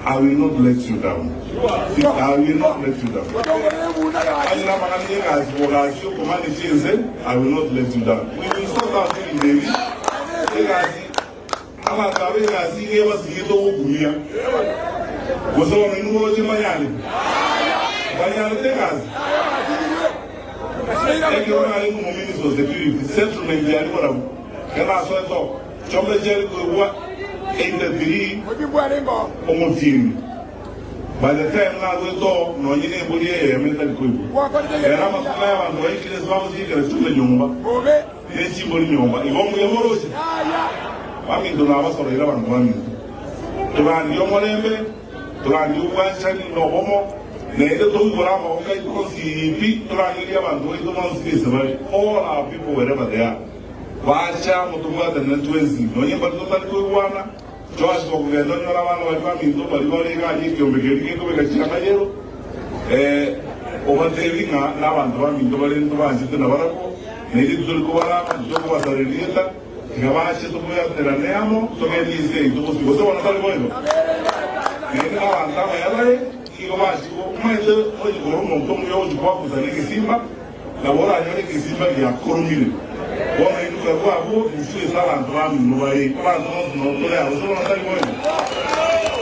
I will not let you down. I will not let you down. Onye namang'ana y'egasi bogasi okomanage ense, I will not let you down. We will sort out ebinto ebi. Egasi, abanto aba egasi iga ebasigete ogokumia. Gose bono inwe moroche mbanyarete? Mbanyarete egasi? Ekero narenge omominister o security, settlement yari barabwo. Ekero nasoete oo, Chiombe chiare koigwa 83 omotienyi. By the time narwete oo nonye nembori eyemo etari koigwa. Rero amatuko aya abanto baikire ase bagosiekera chiombe nyomba ne chimbori nyomba. Igo mbuya moroche? Baminto nabasoroire abanto baminto. Torandie omorembe, torandie obwanchani na obomo, naende toigore amaboko aito onsi pi torangerie abanto baito bonsi ase bare, all our people wherever they are. Bacha amo tobwatanere twensi, nonya mbari totari koigwana. Joashi gokogenda onyore abana baria baminto baria bare iga aria ekeombe keria gekobeka chianga yellow, ee, obateebie ng'a nabanto baminto bare ntobanchete nabarabwo, na intwe titori kobarama, titokobasareria erieta, tiga bache tobwaterane amo, togende inse yaito bosio. Gose bono tari boigo? Naende nabanto abaya bare, nigo bachia omanyete onye kore omonto omuya ogochia koabusa negesimba, Nabo oranyore egesimba giakoromire. Bono inwe karue agwo, inchuo ase abanto bamino bare. Abanto bonsi nao tore aa, gose bono tari boigo?